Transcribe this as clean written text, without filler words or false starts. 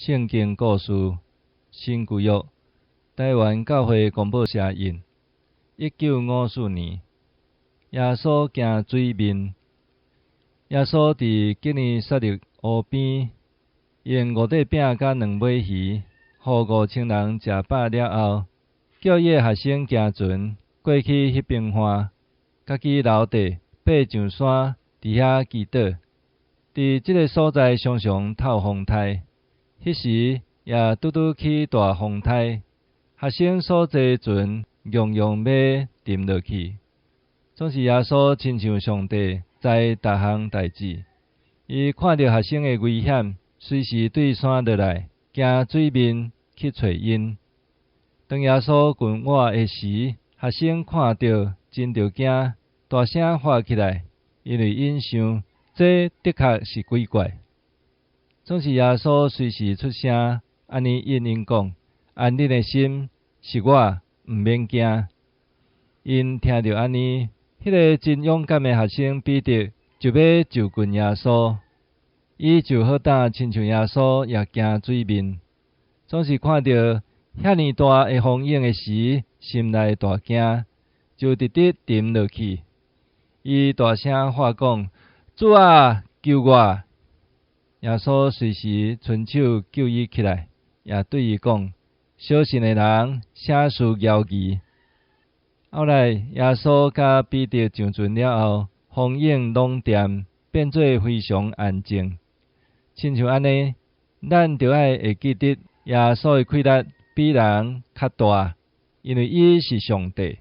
聖經故事，新舊約，臺灣教會公報社印，1954年，耶穌行水面。耶穌佇基尼撒勒湖邊，用五塊餅佮兩尾魚，予5000人食飽了後，叫伊的學生行船過去彼邊岸，家己留低爬上山，佇遐祈禱。佇這个所在常常透風颱，彼時也拄拄起大風颱，學生所坐船戇戇欲沉落去。總是耶穌親像上帝知逐項代誌，伊看著學生的危險，隨時對山落來，行水面去揣𪜶。當耶穌近岸的時，學生看著真著驚，大聲喊起來，因為𪜶想這的確是鬼怪。總是耶穌隨時出聲，按呢應𪜶講：安恁的心，是我，毋免驚。𪜶聽著按呢，彼个真勇敢的學生彼得就欲就近耶穌，伊就好膽親像耶穌也行水面，總是看著遐爾大的風湧的時，心內大驚，就直直沉落去。伊大聲喊講：主啊，救我！耶穌隨時伸手救伊起來，也對伊講：小信的人，啥事猶疑？後來耶穌佮彼得上船了後，風湧攏恬，變做非常安靜。親像按呢，咱著愛會記得耶穌的氣力比人較大，因為伊是上帝。